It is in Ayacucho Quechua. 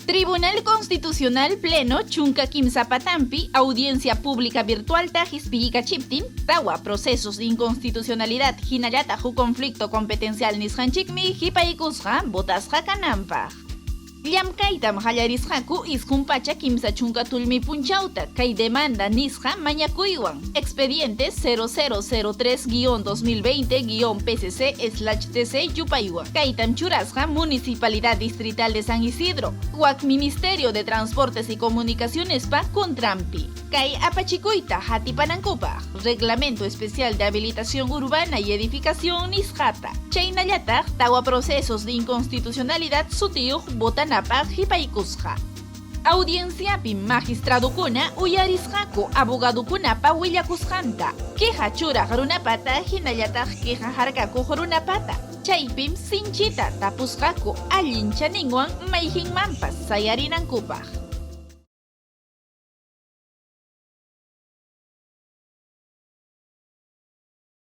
Tribunal Constitucional Pleno 13 patampi audiencia pública virtualta qispiyikachiptin tawa procesos de inconstitucionalidad hinallataq huk conflicto competencial nisqanchikmi hipaykusqa votasqa kananpaq. Llamkaytam qallarisqaku 930 tullmi punchawta kay demanda nisqa mañakuywan expediente 0003-2020-PCC/TC yupaywan. Kaytam churasqa Municipalidad Distrital de San Isidro, wak Ministerio de Transportes y Comunicacionespa contranpi. Kay apachikuyta hatipanankupaq Reglamento Especial de Habilitación Urbana y Edificación nisqata, chaynallataq tawa procesos de inconstitucionalidad sutiyuq votanapaq hipaykusqa. Audienciapim magistradukuna uyarisqaku abogadukunapa willakusqanta, queja churaq runapata hinallataq queja harkakuq runapata, chaypim sinchita tapusqaku allin chaninwan mayqinmanpas sayarinankupaq.